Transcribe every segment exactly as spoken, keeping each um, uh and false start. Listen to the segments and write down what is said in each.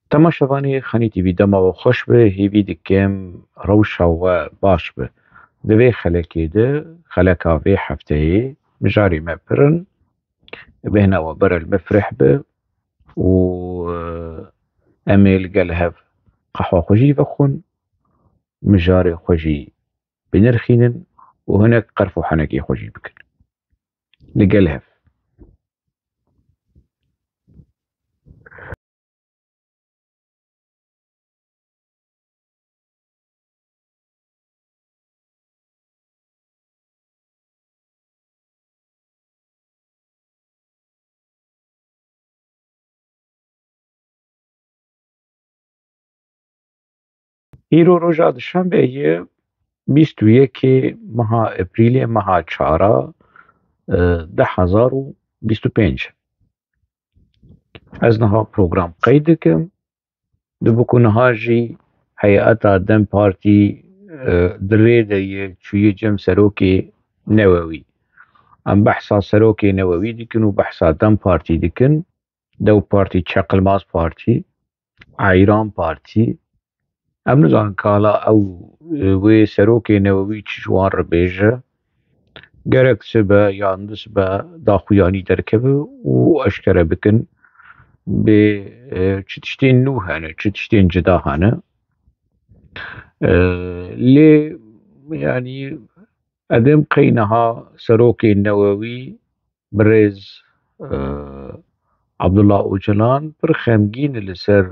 Temaşevanê Xanî T V, dema we xweş be, hêvî dikim rewşa we baş be. Di vê xelekê de, xeleka vê hefteyê, mijarê me pir in, bêhna we bere li me fireh be û, e, em ê li gel hev qehwa xwe jî vexwin, mijarê xwe jî binirxînin û hinek qerf û henekê xwe jî bikin. Li gel hev. Îro roja duşembe ye, bîst û yekê meha Eprîlê, meha çara, e, du hezar û bîst û pênc. Ez niha program qeyd dikim. Dibû ku niha jî heyeta DEM Partî, e, di rê de ye, çûye cem serokê Newewî. Em behsa serokê Newewî dikin û behsa DEM Partî dikin. DEM Partî, Çeqilmaz Partî, Eyran Partî. Em nizanin ka hala ew, e, wê serokê Newewî çi ji wan re bêje. Gerek sibe yan disibe daxuyanî derkeve û eşkere bikin bê, e, çi tiştên nû hene, çi tiştên cida hene. E, lê, yanî, edem qey niha serokê Newewî birêz, e, Abdullah Ocalan pir xemgîn e li ser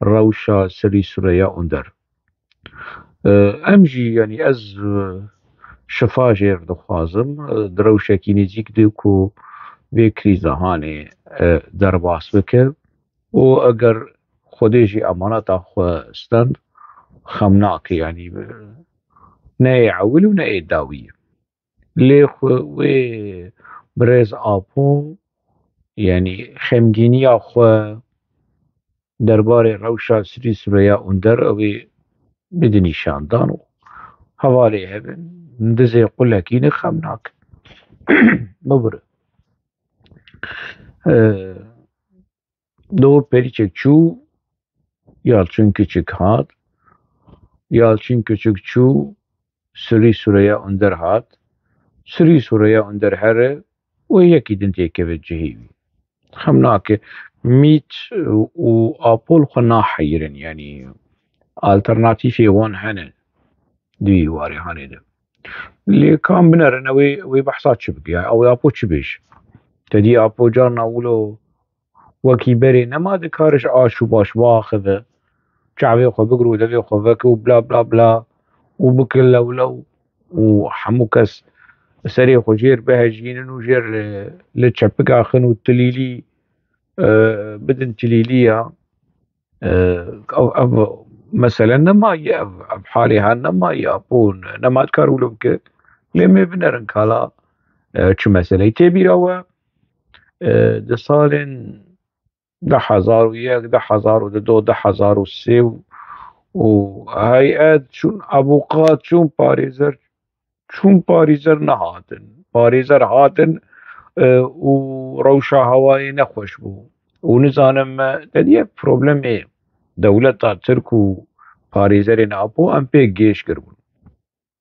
rewşa Sirî Sureya Onder. E, em jî, yanî ez, e, şifa jêr dixwazim, e, di rewşekî nêzîk de ku vê krîza hanê, e, derbas bike û eger Xwedê jî emaneta xwe stend, xem nake, yanî, e, ne ê ewil û ne ê dawî ye. Lê xwe wê birêz Apo, yanî xemgîniya xwe derbarê rewşa Sirî Sureya Onder ew ê bide nîşandan û hevalê hev in, dizê qulekî ne xem nake. Bibire. E, Do perîçek çû, Yalçın Küçük hat. Yalçın Küçük çû, Sirî Sureya Under hat. Sirî Sureya Under here û yekî din têkeve cihê wî. Xem nake, Mît û Apo li xwe naheyirin, yanî alternatîfê wan hene di wî warê hanê de. Lê kam binerin, ew ê, ew ê behsa çi bike? Ya, ew ê Apo çi bêje? Te dî Apo carna wilo wekî berê nema dikare ji aş û baş biaxive, çavê xwe bigire û devê xwe veke û bla bla bla û bike lewlew û hemû kes serê xwe jêr bihejînin û jêr li, li çepik axin û tilîlî, e, bidin tilîliya. E, ev, ev mesele nemaye, ev, ev halê ha nemaye, Apo nema dikar wilo bike. Lê me binerin kala, e, çi meseleyê tê bîra we, e, di salên du hezar û yek, du hezar û du, du hezar û sê û, û heyet çûn, abuqat çûn, parêzer çûn, parêzer nehatin. Parêzer hatin, e, û rewşa hewayê nexweş bû. Û nizanim, e, te diyek problemê dewleta Tirk û parêzerên Apo em pê gêş kiribûn.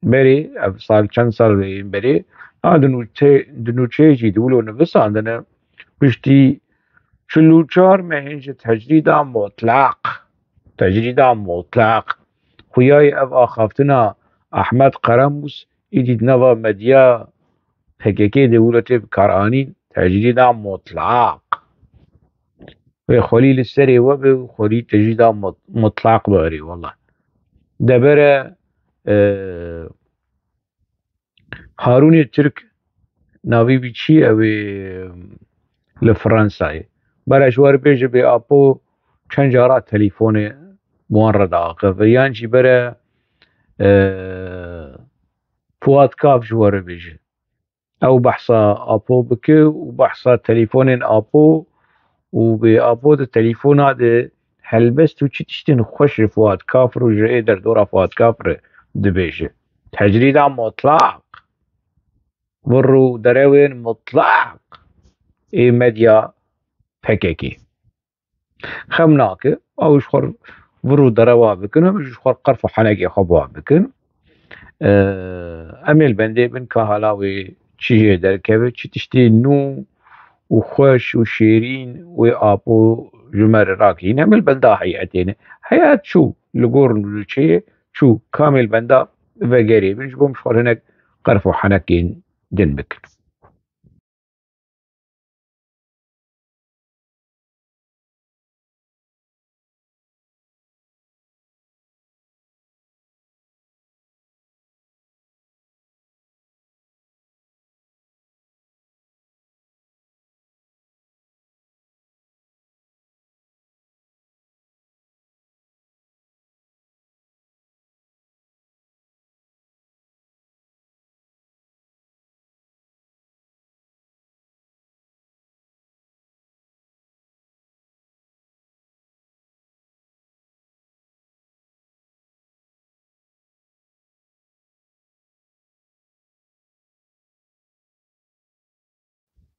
Berê, ev sal, çend sal yên berê, a di nûçe-, di nûçeyê jî di wilo nivisandine, piştî çil û çar mehên ji tecrîda mutlaq, tecrîda mutlaq, xuya ye ev axaftina Ahmet Qaramus êdî di nava medya P K K de wilo tê bikaranîn, tecrîda mutlaq. Wê xwelî li serê we be û xwelî tecrîda mut-, mutlaq biherî, wela. Debere, e, Harûnê Tirk, navê wî çi ye? Ew ê li Fransayê. Bere ji we re bêje bê Apo çend cara telîfonê wan re diaxive. Yan jî bere, e, Fuat Kaf ji we re bêje. Ew behsa Apo bike û behsa telîfonên Apo û bê Apo di telîfona de helbest û çi tiştên xweş ji Fuat Kaf re û ji ê derdora Fuat Kaf re dibêje. Tecrîda mutlaq. Vir û derewên mutlaq ê medya P K K. Xem nake, ew ji xwe vir û derewa bikin, em ji xwe qerf û henekê xwe ba bikin. Em ê li bendê bin ka hala wê çi jê derkeve, çi tiştê nû û xweş û şêrîn wê apo ji me re rakîn. Em ê li benda heyetê ne. Heyet çû li gor nûçeyê çû, ka em ê li benda vegerê bin, ji bo em ji xwe hinek qerf û henekên din bikin.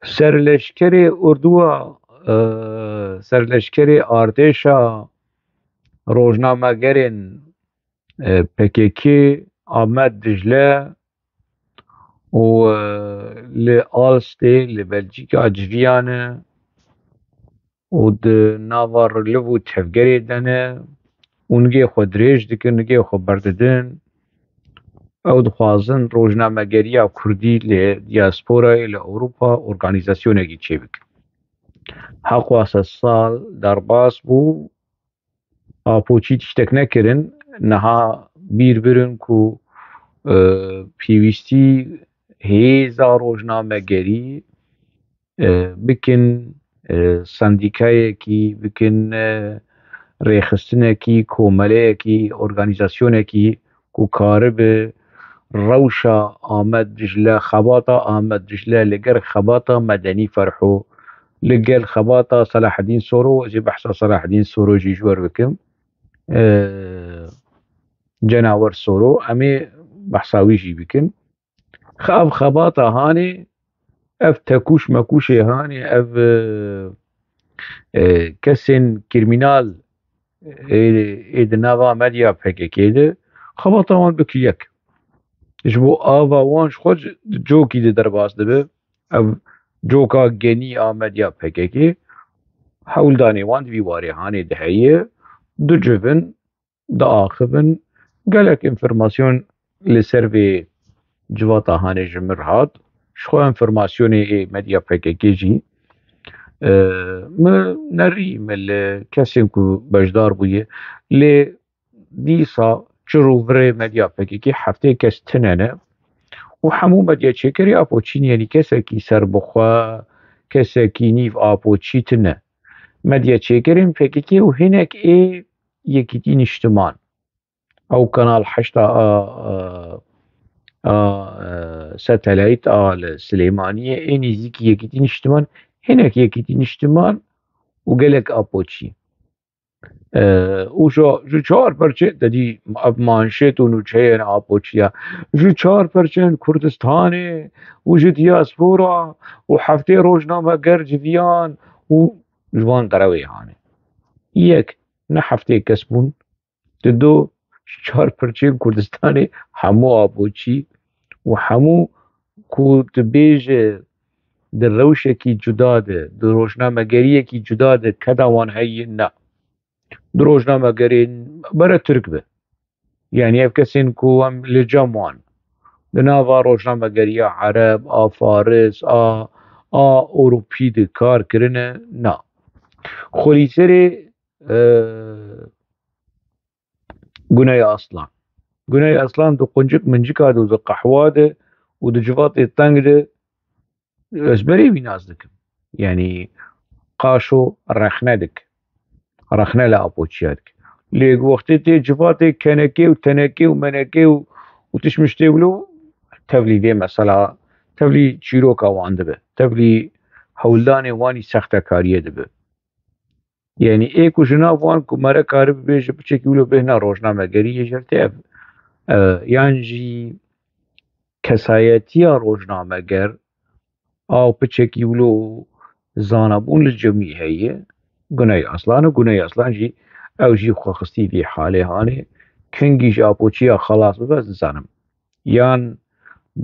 Serleşkerê orduwa, e, serleşkerê artêşa rojnamegerên, e, P K K Amed Dicle û, e, li Alstê, li Belçîka civiyane û di nava riliv û tevgerê de ne û nigê xwe dirêj dikin, nigê xwe berdidin. Ew dixwazin rojnamegeriya kurdî li diasporayê li Ewropa organîzasyonekî çêbikin. Heqwa sed sal derbas bû, Apoçî tiştek nekirin, niha bîr birin ku, e, pêwîstî hêza rojnamegerî, e, bikin, e, sendîkayekî, bikin, e, rêxistinekî, komeleyekî, organîzasyonekî ku karibe rewşa Amed Dicle, xebata Amed Dicle li gel xebata Medenî Ferho, li gel xebata Selahedîn Soro, ez ê behsa Selahedîn Soro jî ji we re bikim. E, Cenawer Soro, em ê behsa wî jî bikin. Xe-, ev xebata hanê, ev tekûş mekûşê hanê, ev, e, e, kesên krîmînal ê, ê di nava medya P K K de xebata wan bike yek. Ji bo ava wan ji xwe di cokî de derbas dibe. Ev coka genî a medya P K K, hewldanê wan di vî warê hanê de heye, dicivin, diaxivin. Gelek înformasyon li ser vê civata hanê ji min re hat. Ji xwe înformasyonê ê medya P K K jî, e, min nerî, min li kesên ku beşdar bûye, lê dîsa çir û virê medya P K K heftê kes tine ne û hemû medya çêkerê Apoçî ne, yanî kesekî serbixwe, kesekî nîv Apoçî tine. Medya çêkerên P K K û hinek ê Yekîtî Niştiman. Ew Kanal heşt a, a, a, a, e, satelayît a li Silêmaniyê, ê nêzîkî Yekîtî Niştiman, hinek Yekîtî Niştiman û gelek Apoçî. E, û ji, ji çar perçe, te dî ev manşet û nûçeyên Apoçiya, ji çar perçeyên Kurdistanê û ji diaspora û heftê rojnameger civiyan û ji van derewê hane. Yek, ne heftê kes bûn, di do, ji çar perçeyên Kurdistanê hemû Apoçî û hemû ku dibêje di rewşekî cuda de, di rojnamegeriyekî cuda de keda wan heye, ne. Di rojnamegerên bere Tirk be. Yanî ev kesên ku em li cem wan di nava rojnamegeriya Ereb, a Faris, a, a Ewropî de kar kirine, na. Xwelîserê, e, Guney Aslan. Guney Aslan di quncik mincika de û di qehwa de û di civatê teng de, ez berê wî nas dikim. Yanî qaşo rexne dik. Rexne li Apoçiya dik. Lê wextê tê civatê kenekê û tenekê û menekê û, û tişt miştê wilo, tevlî vê mesela, tevlî çîroka wan dibe. Tevlî hewldanê wan î sextekariyê dibe. Yanî ê ku ji nav wan ku mere karibe bêje piçekî wilo bêhna rojnamegeriyê jê re tê ev, e, yan jî kesayetiya rojnameger a piçekî wilo zanabûn li cemî heye, Guney Aslan û Guney Aslan jî ew jî xwe xistî vî halê hanê. Kengî ji apoçiya xelas bibe, ez nizanim. Yan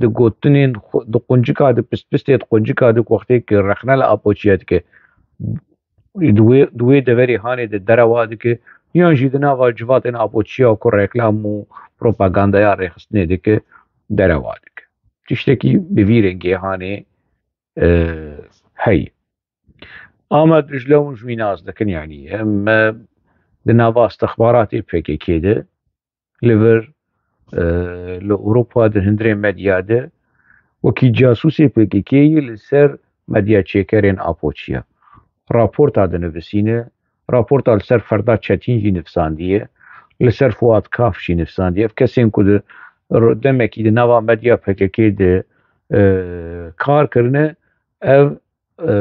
di gotinên xwe, di quncika, di pistpistê, di quncika, di wextê ku rexne li apoçiya dike, di wê, di wê deverê hanê de derewa dike, yan jî di nava civatên apoçiya ku reklam û propagandaya rêxistinê dike, derewa dike. Tiştekî bi vî rengê hanê, e, heye. Amed Dicle hûn ji wî nas dikin, yanî em, e, di nava istixbaratê P K K de, li vir, e, li Ewropa, di hundirê medya de, wekî casûsê P K K yê li ser medya çêkerên Apoçiya. Raporta dinivîsîne, raporta li ser Ferda Çetîn jî nivîsandiye, li ser Fuat Kaf jî nivîsandiye. Ev kesên ku di r-, demekî di nava medya P K K de, e, kar kirine, ev, e,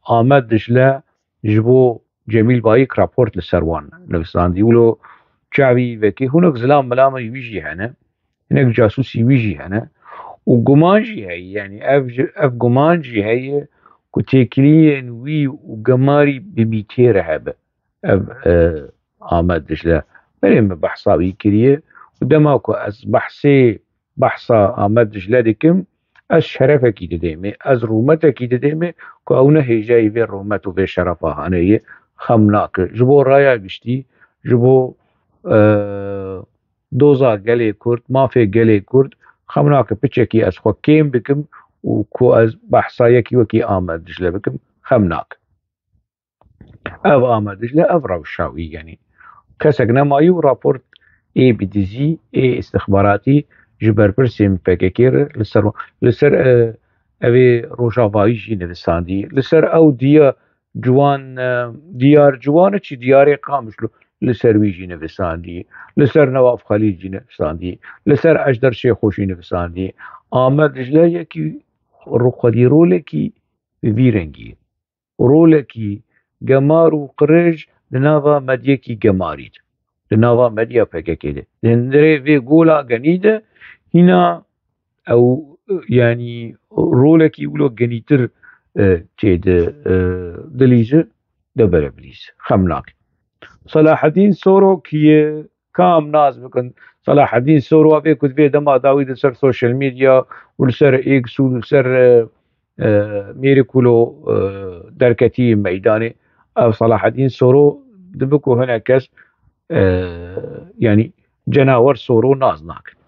Amed Dicle ji bo Cemîl Bayik raport li ser wan nivîsandî. Wilo çavî vekî hinek zilam milamê wî jî hene, hinek casûsî wî jî hene û guman jî heye, yanî ev ji, ev guman jî heye ku têkiliyên wî û gemarî bi mîtê re hebe. Ev, e, Amed Dicle. Berê min behsa wî kiriye û dema ku ez behsê, behsa Amed Dicle dikim, ez şerefekî didêmê, ez rûmetekî didêmê ku ew ne hêjayî vê rûmet û vê şerefa hanê ye, xem nake. Ji bo raya giştî, ji bo, e, doza gelê Kurd, mafê gelê Kurd, xem nake piçekî ez xwe kêm bikim û ku ez behsa yekî wekî Amed Dicle bikim, xem nake. Ev Amed Dicle, ev rewşa wî, yanî kesek nemayî û raport ê bi dizî, ê istixbaratî ji berpirsên P K K re li ser, li ser, e, evê Rojavayî jî nivîsandî. Li ser ew diya ciwan, e, diyar ciwan e çi diyarê Qamişlo, li ser wî jî nivîsandî. Li ser Newaf Xelîl jî nivîsandî. Li ser Ejder Şêxo jî nivîsandî. Amed Dicle yekî ro-, xwedî rolekî bi vî rengî ye. Rolekî gemar û qirêj di nava medyekî gemarî de, di nava medya P K K de, di hundirê vê gola genî de hîna ew, yanî rolekî wilo genîtir, e, tê de, e, dilîze, de bere bilîze. Xem nake. Selahedîn Soro kî ye? Kam nas bikin? Selahedîn Soro, vê ku vê dema dawî di ser sosyal medya û li ser X û li ser, e, e, mêrik wilo, e, derketî meydanê. Ev Selahedîn Soro dibe ku hinek kes, e, yanî cenawer Soro nas nakin.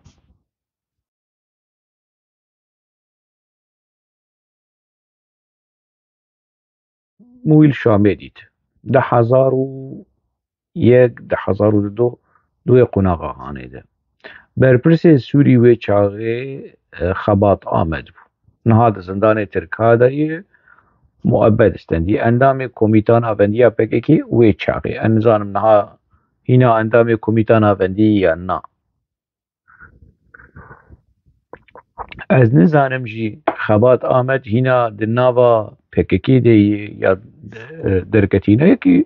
Min wî li Şamê dît. Du hezar û yek, du hezar û du, di wê qonaxa hanê de. Berpirsê Sûrî wê çaxê, e, Xebat Amed bû. Niha di zindanê Tirka de ye, muebed stendî. Endamê Komîta Navendiya P K K wê çaxê. Ez nizanim niha hîna endamê Komîta Navendî ye yan na. Ez nizanim jî Xebat Amed hîna di nava P K K de ye ya, e, derketî ne, yekî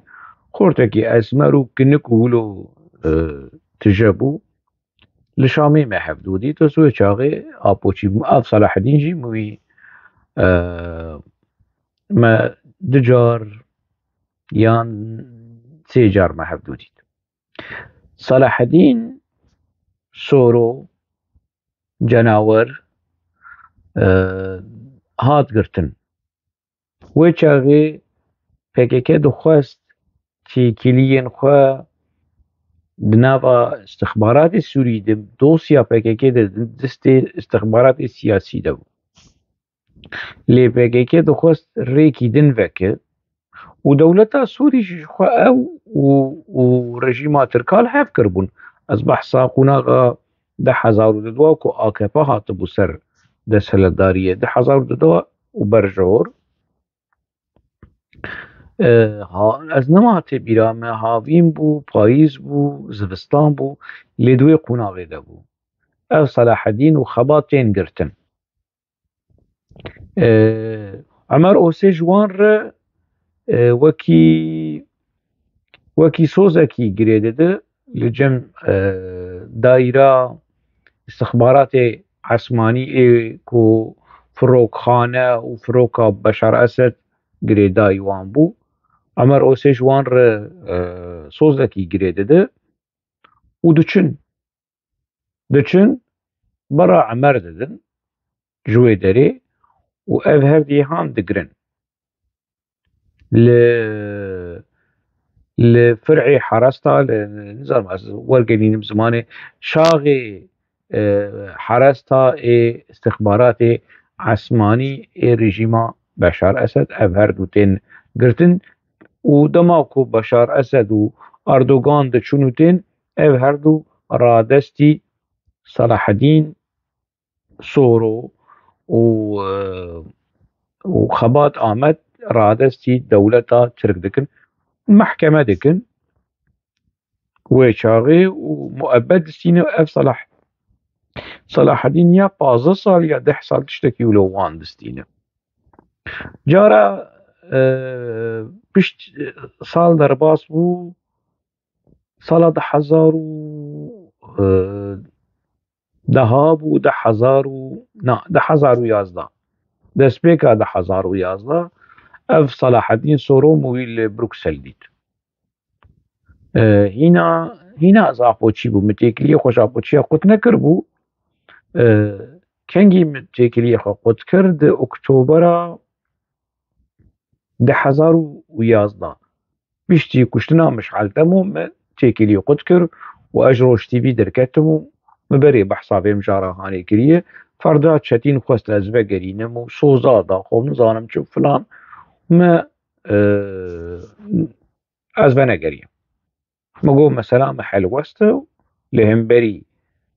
xortekî esmer û kinik û wilo, e, tije bû. Li Şamê me hevdû dît, ez wê çaxê Apoçî bûm. Ev Selahedîn jî min wî, e, me du car yan sê car me hevdû dît. Selahedîn Soro, cenawer, e, hat girtin. Wê çaxê P K K dixwest têkiliyên xwe di nava istixbaratê Sûrî de, dosya P K K de, di destê istixbaratê siyasî de bû. Lê P K K dixwest rêkî din veke û dewleta Sûrî jî ji xwe ew û, û rejîma Tirka li hev kiribûn. Ez behsa qonaxa du hezar û du ku A K P hatibû ser desthilatdariyê, du hezar û du û berjor. E, ha, ez nema tê bîra me, havîn bû, payîz bû, zivistan bû, lê di wê qonaxê de bû. Ev Selahedîn û Xebat tên girtin. E, Emer Osê ji wan re, e, wekî, wekî sozekî girê dide li cem, e, dayîra istixbaratê esmanî ê ku firokxane û firoka Beşar Esed girêdayî wan bû. Emer Osê ji wan re, e, sozekî girê dide û diçin. Diçin, bera Emer didin ji wê derê û ev her dî han digirin. Li, li fir'ê Heresta, li, nizanim ez wergenînim zimanê, çaxê, e, Heresta ê istixbaratê esmanî ê rejîma Beşar Esed, ev her du tên girtin û dema ku Beşar Esed û Erdogan diçûn û tên, ev her du radestî Selahedîn Soro û, e, û Xebat Amed radestî dewleta Tirk dikin, mehkeme dikin wê çaxê û muebbet distîne ev Selah-, Selahedîn ya pazdeh sal ya deh sal tiştekî wilo wan distîne. Cara, e, pişt sal derbas bû, sala du hezar û, e, deha bû, du hezar û, na, du hezar û yazdeh. Destpêka du hezar û yazdeh, ev Selahedîn Soro min wî li Bruksel dît. E, hîna, hîna ez Apoçî bû, min têkiliyê xwe ji Apoçiya qut nekiribû. E, kengî min têkiliyê xwe qut kir, di Oktobera du hezar û yazdeh. Piştî kuştina Mişal Temo min têkilî qut kir û ez ji Roj T V derketim û min berê behsa vê mijara hanê kiriye. Ferda Çetîn xwest ez vegerînim û soza da xwe nizanim çi filan. Min, e, ez venegeriyim. Min got, mesela min helwest e, li hemberî,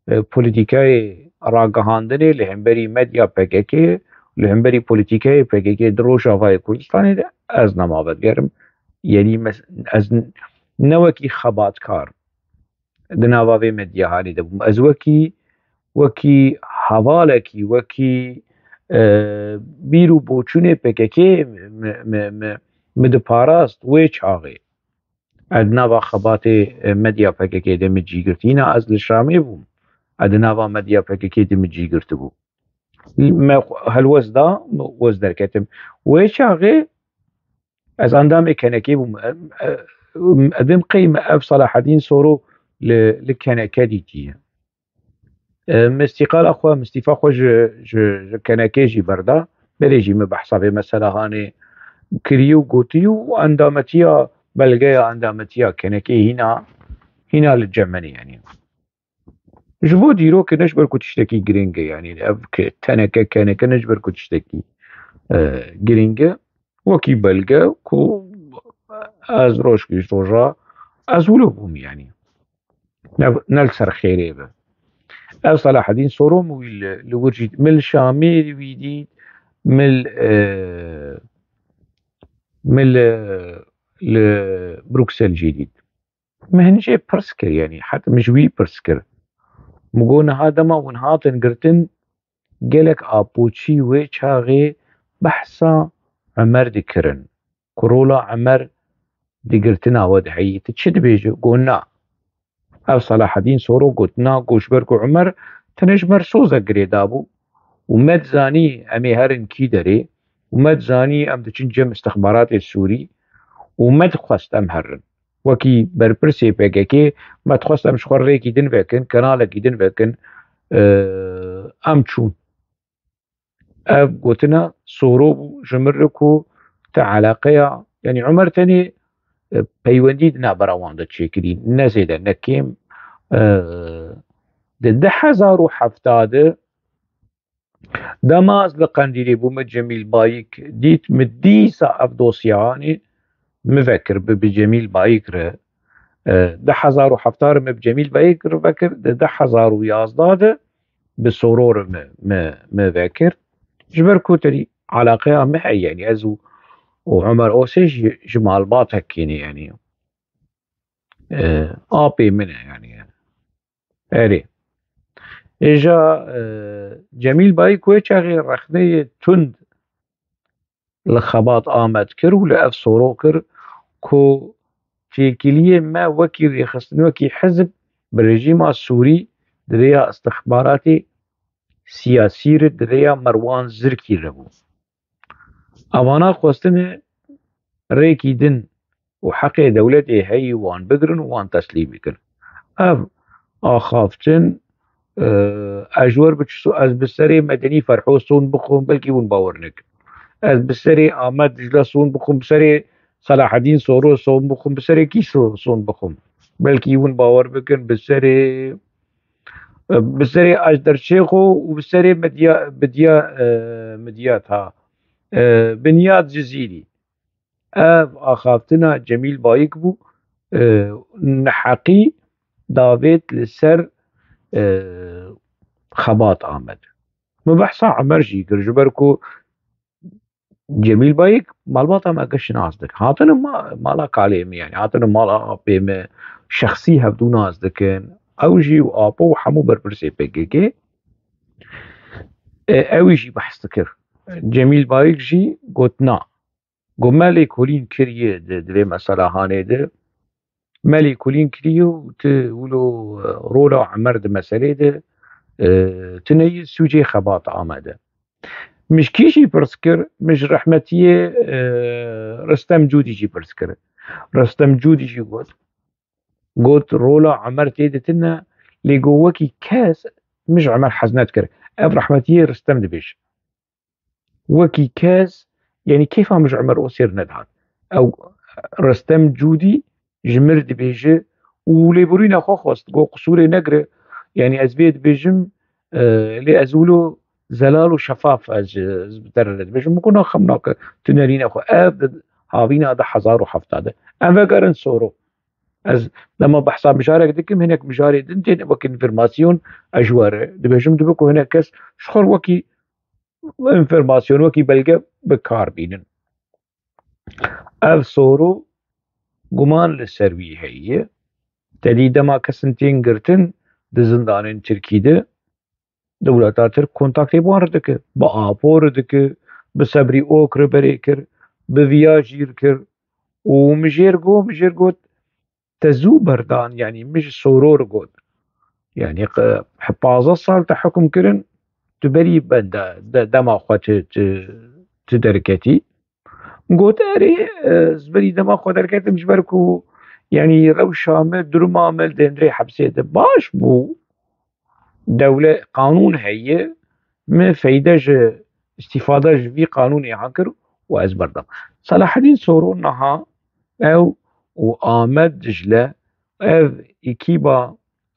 e, polîtîkayê ragihandinê, li hemberî medya P K K, li hemberî polîtîkayê P K K di Rojavayê Kurdistanê de ez nema vedigerim. Yanî mes-, ez n-, ne wekî xebatkar di nava vê medya hanê de bûm. Ez wekî, wekî hevalekî, wekî, e, bîr û boçûnê P K K mi, mi, mi, mi diparast wê çaxê. Ez di nava xebatê, e, medya P K K de min cî girt. Hîna ez li Şamê bûm. Ez di nava medya P K K de min cî girtibû. Me xwe helwest da, min wez derketim. Wê çaxê ez endamê K N K bûm. Em, e, em, edim qey me ev Selahedîn Soro li, li K N K dîtiye. E, min îstîqala xwe, min îstîfa xwe ji, ji, ji K N K jî berda. Belê jî min behsa vê meselehanê kirî û gotî û endametiya, belgeya endametiya K N K hîna, hîna li cem min e, yanî. Ji bo dîrokê ne ji ber ku tiştekî girîng e, yanî ev ke-, teneke K N K ne ji ber ku tiştekî, e, girîng e. Wekî belge ku ez roj ku ji roja ez wilo bûm, yanî. Ne, ne li ser xêrê be. Ev Selahedîn Soro min wî li, li wir jî, min li Şamê wî dît, min li, e, min li, li Bruksel jî dît. Min hin jê pirs kir, yanî, heta min ji wî pirs kir. Min got, niha dema hûn hatin girtin, gelek Apoçî wê çaxê behsa Emer dikirin. Ku rola Emer di girtina we de heye. Tu çi dibêjî? Got, na. Ev Selahedîn Soro got, na, got, ji ber ku Emer tenê ji me re soza girê dabû û me dizanî em ê herin kî derê û me dizanî em diçin cem istixbaratê Sûrî û me dixwest em herin. Wekî berpirsê P K K me dixwest em ji xwe rêkî din vekin, kenalekî din vekin, e, em çûn. Ev gotina Soro bû ji min re ku te eleqeya, yanî Umer tenê, e, peywendî di navbera wan de çêkirî, ne zêde ne kêm. E, di du hezar û hevdeh de dema ez li Qendîlê bûm, min Cemîl Bayik dît, min dîsa ev dosyeyanê min vekir bi, bi Cemîl Bayik re. E, du hezar û hevdeh re min bi Cemîl Bayik re vekir, di du hezar û yazdeh de bi Soro re me, me, me vekir. Ji ber ku terî eleqeya me heye, yanî ez û, û Omer Osê jî, ji malbatekî ne, yanî, e, apê min e, yanî. Erê. Îja, e, Cemîl Bayik wê çaxê rexneyê tund li Xebat Amed kir û li ev Soro kir ku têkiliyê me wekî rêxistin, wekî hizb bi rejîma Sûrî di rêya istixbaratê siyasî re, di rêya Merwan Zirkî re bû. Evana xwestine rêkî din û heqê dewletê heyî wan bigirin û wan teslîm bikin. Ev axaftin, e, ez ji we re bi çi so-, ez bi serê Medenî Ferho son bixwim, belkî hûn bawer nekin. Ez bi serê Amed Dicle son bixwim, bi serê Selahedîn Soro son bixwim, bi serê kî so-, son bixwim? Belkî hûn bawer bikin, bi serê, e, bi serê Ejder Şêxo û bi serê Medya-, Bidya-, e, Midyat ha, e, Binyat Cizîrî. Ev axaftina Cemîl Bayik bû, e, neheqî davêt li ser, e, Xebat Amed. Min behsa Emer jî kir, ji ber ku Cemîl Bayik malbata me giş nas dikin. Hatine ma-, mala kalê min, yani hatine mala apê min, şexsî hevdû nas dikin. Ew jî û apo û hemû berpirsê P K K. E, ew jî behs dikir. Cemîl Bayik jî got na. Got me lêkolîn kiriye di, di vê mesela hanê de. Me lêkolîn kiriye û tu wilo, e, rola Emer di meselê de, e, tu neyê sûcê Xebat Amed e. Min ji kî jî pirs kir, min ji rehmetiyê, e, Ristem Cûdî jî pirs kir. Ristem Cûdî jî got, got rola Emer tê de tune, lê got wekî kes min ji Emer hez nedikir. Ev rehmetiyê Ristem dibêje. Wekî kes, yani kêfa min ji Emer Osêr nedihat. Ew Ristem Cûdî ji mir dibêje û lêborîna xwe xwest, got qisûrê negire. Yani ez vê dibêjim, e, lê ez wilo zelal û şefaf ez ji, ez bi te re dibêjim. Min got na xem nake, tu nerîne xwe. Ev di havîna du hezar û heft de. Em vegerin Soro. Ez dema behsa mijarek dikim, hinek mijarê din tên wek înformasyon ez ji we re dibêjim, dibe ku hinek kes ji xwe wekî înformasyon, wekî belge bi kar bînin. Ev Soro guman li ser wî heye. Tedî dema kesin tên girtin di zindanên Tirkî de, dewleta Tirk kontaktê bi wan re dike, bi Apo re dike, bi Sebrî Ok re berê kir, bi Viya jî re kir û min jê re got, min jê re got, te zû berdan, yanî min ji Soro re got. Yanî qe-, pazdeh sal te hukm kirin, tu berî benda, de-, dema xwe tu, tu, tu derketî. Min got, erê, e, ez berî dema xwe derketim ji ber ku, yanî rewşa me, duruma me li dendrê hepsê de baş bû. Dewle-, qanûn heye, min feyde ji, îstîfade ji vî qanûnê han kir û ez berdam. Selahedîn Soro niha ew û Amed Dicle, ev ekîba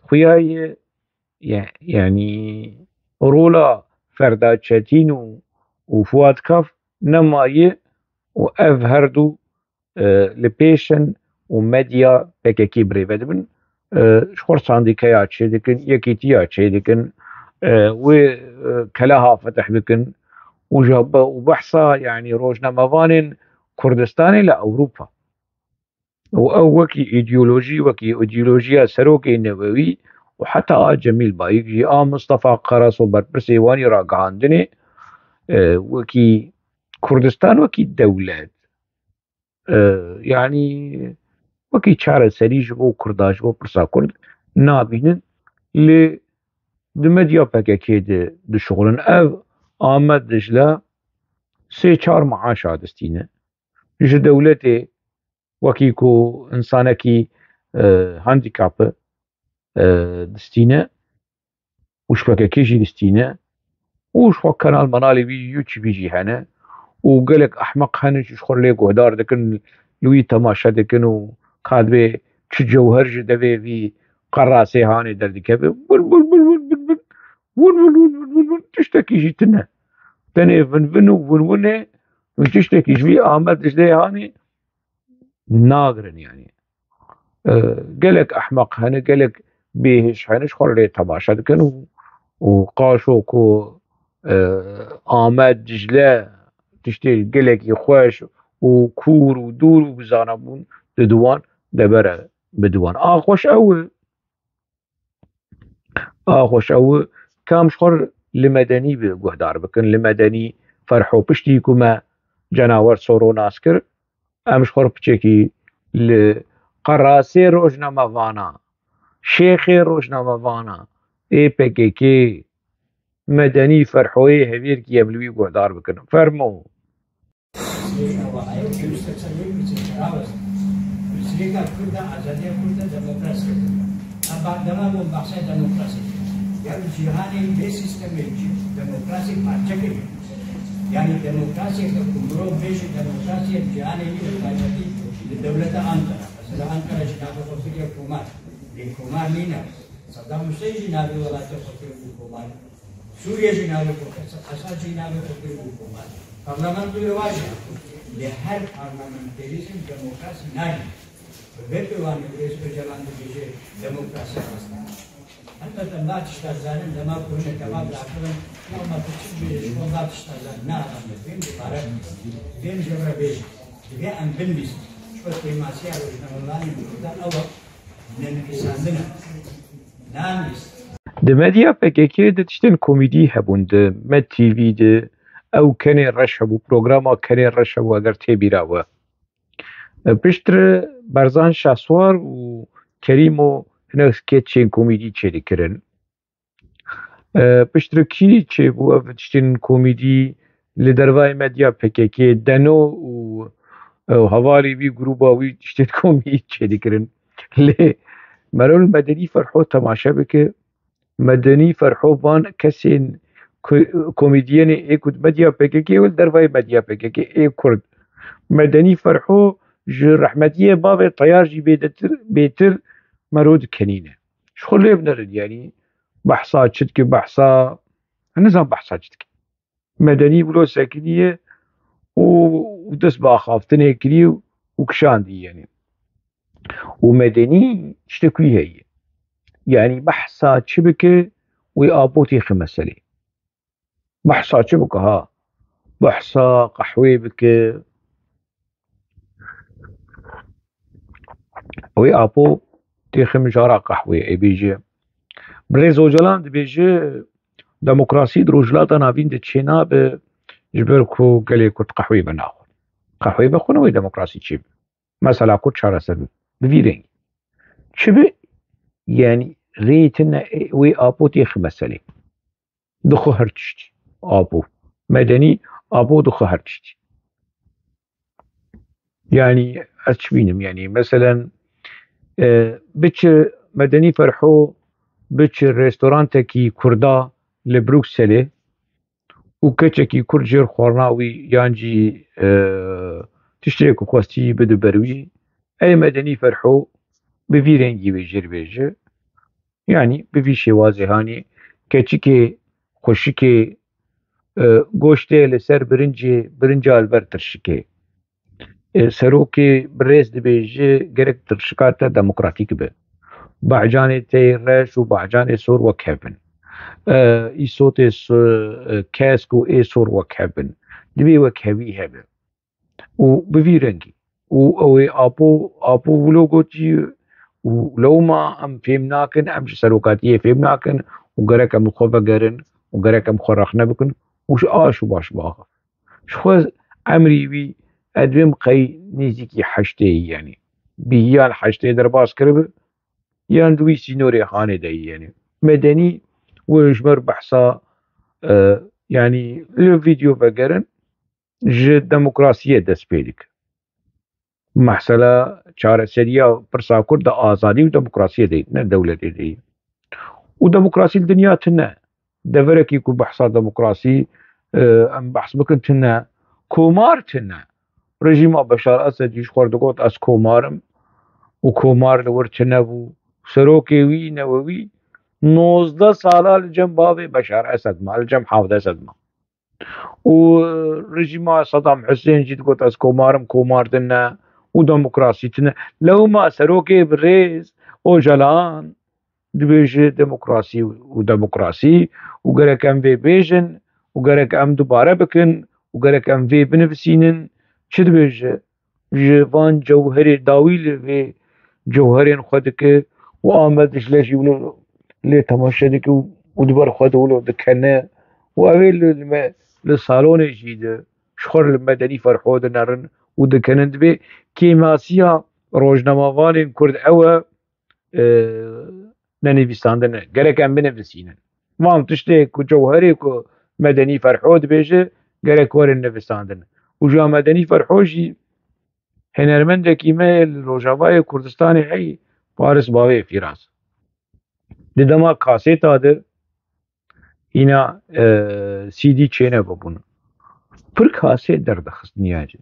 xuya ye, ye-, yanî rola Ferda Çetîn û, û Fuat Kaf nemaye û ev her du e, li pêş in û medya P K K birêve dibin. E, ji xwe sandîkeya çêdikin, yekîtiya çêdikin, e, wê, e, keleha fetih bikin û ji be-, û behsa, yanî rojnamevanên Kurdistanê li Ewropa. Û ew wekî îdeolojî, wekî îdeolojiya serokê Newewî û heta a Cemîl Bayik jî, a Mustafa Karaso berpirsê wanî ragihandinê, e, wekî Kurdistan, wekî dewlet, e, yanî wekî çareserî ji bo Kurda, ji bo pirsa Kurd nabînin. Lê di medya P K K de dişuxulin. Ev Amed Dicle sê çar maaşa distîne. Ji dewletê wekî ku insanekî, e, handîkap e, e, distîne û ji P K K jî distîne û ji xwe kenal menalê wî YouTube jî hene û gelek ehmeq hene jî ji xwe lê guhdar dikin, li wî temaşe dikin û ka dibê çi cewher ji devê vî qerasê hanê derdikeve. Win, win, win, win, win, win. Win, win, win, win, win, win. Tiştekî jî tune. Tenê vin, vin û win, winê. Win tiştekî ji vî Amed Dicleyê hanê nagirin, yanî. E, gelek ehmeq hene, gelek bêhiş hene, ji xwe re lê temaşe dikin û, û qaşo ku, e, Amed Dicle tiştê gelekî xweş û kûr û dûr û bi zanabûn didin wan, dibere bidin wan. A xweş ew e. A xweş ew kam ji xwe li medenî bi guhdar bikin, li medenî Ferho piştî ku me Cenawer Soro nas kir, em ji xwe piçekî li qerasê rojnamevana, şêxê rojnamevana ê P K K, medenî Ferhoyê hevêrkî em li wî guhdar bikin. Fermo. Sirêka Kurda, azadiya Kurda, demokrasiya Kurda. Em ba-, dema bûn behsa demokrasî. Ya cîhanê bê sîstemê cî-, demokrasî parçe kiriye. Yani demokrasiyeke ku mirov bêje demokrasiyê cîhanê yî, bi taybetî li dewleta Ankara. Mesela Ankara jî navê xwe kiriye komar. Lê komar nîne. Saddam Hussein jî navê welatê xwe kiribû komar. Sûriye jî navê xwe kir, Esad jî navê xwe kiribû komar. Parlamentoyê wa jî hebû. Lê her parlamenterîzm demokrasî nayê. Bi vê pêwanê birêz Ocalan dibêje demokrasî rast e. Helbet em va tişta zanin, dema ku hûn kebab diaxivin, ya me tu çi dibêje ji xwe va tişta zanin. Na, em dibên dubare vêm jê re bêjin. Divê em binivîsin. Ji xwe kêmasiya rojnamevanên Kurdan ew e, nenivîsandin e. Nanivîs. Di medya P K K de tiştên komîdî hebûn, di Med T V de ew Kenê Reş hebû, programa Kenê Reş hebû, eger tê bîra we. E, piştre Berzan Şahswar û Kerîmo hinek skeçên komîdî çêdikirin. E, piştre kî çêbû ev tiştên komîdî li dervayê medya P K K, Deno û, e, hevalê wî, grûba wî tiştên komîdî çêdikirin. Lê mero li Medenî Ferho temaşe bike, Medenî Ferho van kesên ku-, komedyenê ê ku di medya P K K û li dervayê medya P K K ê Kurd. Medenî Ferho ji rehmetiyê bavê Teyar jî bêdetir, bêtir mero dikenîne. Ji xwe lê binerin, yanî behsa çi dike, behsa, nizam behsa çi dike. Medenî wilo sekiniye û, û dest bi axaftinê kiriye û kişandiye, yanî. Û Medenî tiştek wî heye. Yanî behsa çi bike, wê Apo têxe meselê. Behsa çi bike ha? Behsa qehwê bike. Wê Apo têxe mijara qehwê, ê bêje. Birêz Ocalan dibêje, demokrasî di Rojhilata Navîn de çênabe, ji ber ku gelê Kurd qehwê venaxwin. Qehwê vexwin, wê demokrasî çêbe. Mesela Kurd çareser be. Bi vî rengî. Çi be? Yanî rê tune, wê Apo têxe meselê. Dixwe her tiştî. Apo. Medenî Apo dixwe her tiştî. Yanî ez çi bînim? Yanî meselen, e, biçi Medenî Ferho, biçi restorantekî Kurda li Brukselê û keçekî Kurd jêr xwarina wî yan jî, e, tiştê ku xwestî bide ber wî, ey Medenî Ferho bi vî rengî wê jêr bêje. Yanî bi vî şêwazê hanî keçikê, xweşikê, e, goştê li ser birincê, birinca li ber tirşikê. E, serokê birêz dibêje gerek tirşika te demokratîk be. Bahcanê te yê reş û bahcanê sor wek hev bin. E, îsotê s-, e, kesk û ê sor wek hev bin. Divê wekhevî hebe. Û bi vî rengî. Û ew ê Apo, Apo wilo gotî û lewma em fêm nakin, em ji serokatiyê fêm nakin û gerek em li xwe vegerin û gerek em xwe rexne bikin û ji aş û baş biaxivin. Ji xwe emrî wî ez dibêm qey nêzîkî heştê ye, yanî bî yan heştê derbas kiribe yan di wî sînorê hanê de ye, yanî Medenî wê ji ber behsa, e, yanî li vîdeo vegerin, ji demokrasiyê dest pê dike. Mesela çareseriya pirsa Kurd di azadî û demokrasiyê de ye, ne dewletê de ye. Û demokrasî li dinya tune. Deverekî ku behsa demokrasî, e, em behs bikin tune. Komar tune. Rejîma Beşar Esed jî ji xwe re digot ez komar im û komar li wir tune bû. Serokê wî, newewî nozdeh sala li cem bavê Beşar Esed ma, li cem Hafid Esed ma. Û rejîma Saddam Hussein jî digot ez komar im, komar tune û demokrasî tune. Lewma serokê birêz Ocalan dibêje demokrasî û demokrasî û gerek em vê bêjin û gerek em dubare bikin û gerek em vê binivîsînin. Çi dibêje? Ji van cewherê dawî li vê cewherên xwe dike û Amed Dîcle jî wilo lê temaşe dike û, û di ber xwe de wilo dikene û ew ê li, li me, li salonê jî de ji xwe re li Medenî Ferho dinerin û dikenin. Divê kêmasiya rojnamevanên Kurd ew e, e, nenivîsandin e. Gerek em binivîsînin. Van tiştê ku cewherê ku Medenî Ferho dibêje, gerek werin nivîsandin. Û ji ya Medenî Ferho jî Hunermendekî me li Rojavayê Kurdistanê hey Faris Bavê Fîraz. Di dema kasêta de hîna, e, C D çênebûbûn. Pir kasêt derdixist niya jî.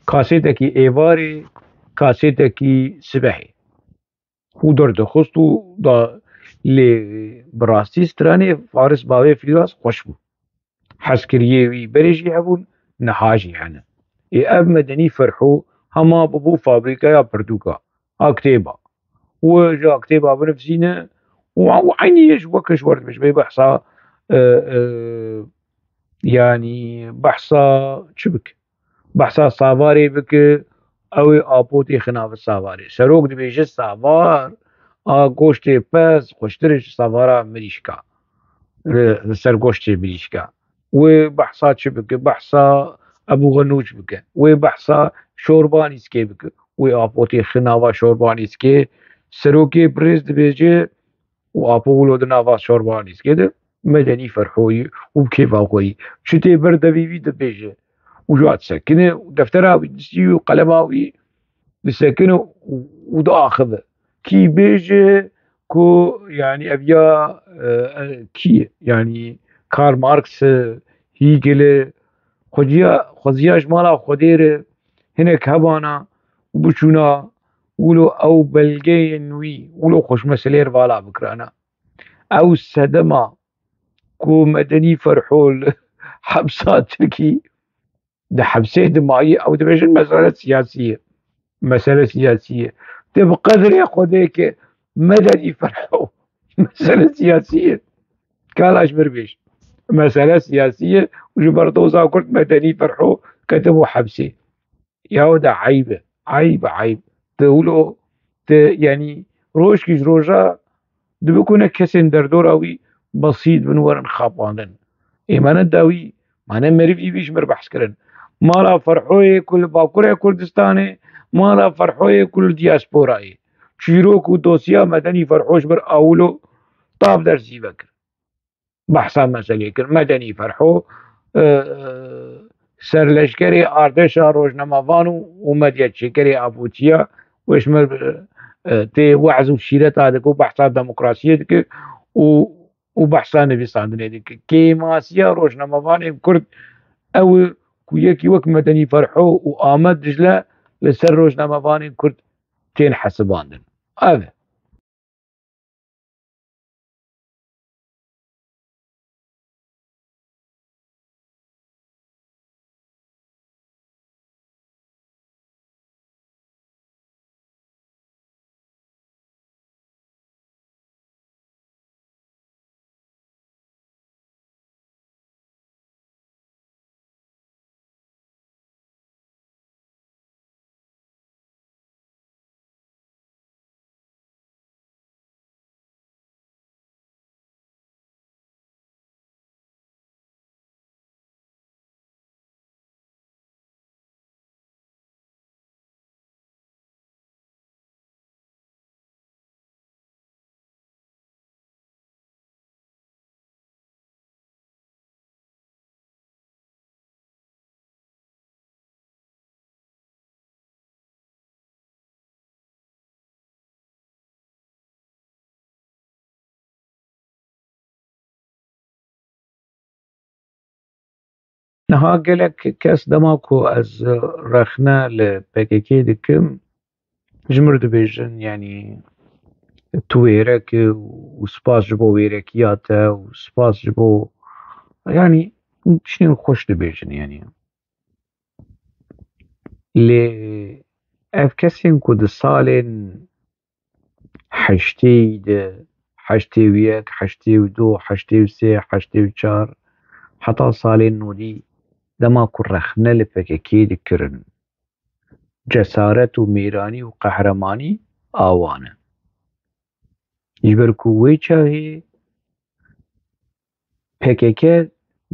Kasêtekî êvarê, kasêtekî sibehê. Û derdixist û da lê bi rastî stranê Faris Bavê Fîraz xweş bû. Hezkiriyê wî berê jî hebûn, niha jî hene. Ê ev Medenî Ferho hema bûbû fabrîkaya pirtûka, a kitêba. Û ji a kitêba binivîsîne û, û eynî ji weke ji we re dibêje, bê behsa, e, e, yanî behsa çi bike? Behsa Savarê bike, ew ê Apo têxin nav Savarê. Serok dibêje Savar a goştê pez xweştir e ji Savara mirîşka. Li, li ser goştê mirîşka. Wê behsa çi bike? Behsa Ebû Xenûç bike. Wê behsa Şorbanîskê bike. Wê Apo têxin nava Şorbanîskê. Serokê birêz dibêje û Apo wilo di nava Şorbanîskê de Medenî Ferhoyî û kêfa xwe yî. Çi tê ber devî wî dibêje. Û ji wa disekine û deftera wî distî û qelema wî disekine û, û diaxive. Kî bêje ku, yanî, ev ya, e, e, kî ye? Yanî Karl Marx e, Hegel e, xweziya, xweziya ji mala Xwedê re hinek hebana û biçûna, wilo ew belgeyên wî, wilo xweş meseleyê re vala bikirana. Ew sedema ku Medenî Ferho li hepsa Tirkî, di hepsê dimayî, ew dibêjin mesele siyasî ye. Mesele siyasî ye. Te bi qedrê Xwedê ke Medenî Ferho mesele siyasî ye. Kala ji mir bêj. Mesele siyasî ye û ji ber doza Kurd Medenî Ferho ketibû hepsê. Ya da eyb e. Eyb, eyb. Te wilo, te, yanî, rojkî ji roja dibe ku ne kesên derdora wî besît bin werin xapandin. Ê me ne dawî, me ne merivî bî ji mir behs kirin. Mala Ferhoyê ku li Bakurê Kurdistanê, mala Ferhoyê ku li diasporayê. Çîrok û dosya Medenî Ferho ji ber awilo tav dersî vekir. Behsa meselê kir. Medenî Ferho, e, e, serleşkerê ardeşa rojnamevan û, û medyaçêkerê Apotiya, wê ji me, e, tê we'z û şîreta dike û behsa demokrasiyê dike û, û behsa nivîsandinê dike. Kêmasiya rojnamevanên Kurd ew e ku yekî wek Medenî Ferho û Amed Dicle li ser rojnamevanên Kurd tên hesibandin. Ev e. Niha gelek kes dema ku ez rexne li P K K dikim, ji mir dibêjin, yanî tu wêrek û spas ji bo wêrekiya te û spas ji bo, yanî tiştên xweş dibêjin, yanî. Lê ev kesên ku di salên heştê de, heştê û yek, heştê û du, heştê û sê, heştê û çar, heta salên nodî dema ku rexne li P K K dikirin, cesaret û mêranî û qehremanî a wan e. Ji ber ku wê çaxê P K K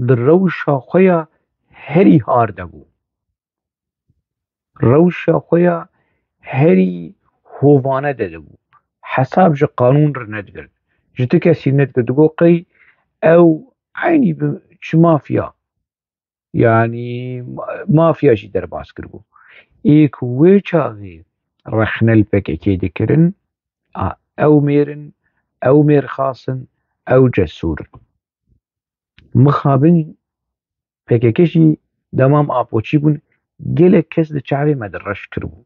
di rewşa xwe ya herî hard de bû. Rewşa xwe ya herî hovane de dibû. Hesab ji qanûn re nedigirt. Ji ti kesî nedigirt. Digot qey ew eynî bi çi mafya, yanî ma-, mafya jî derbas kiribû. Ê ku wê çaxê rexne li P K K dikirin, a, ew mêr in, ew mêrxas in, ew cesûr in. Mixabin P K K jî dema em Apoçî bûn, gelek kes di çavê me de reş kiribû.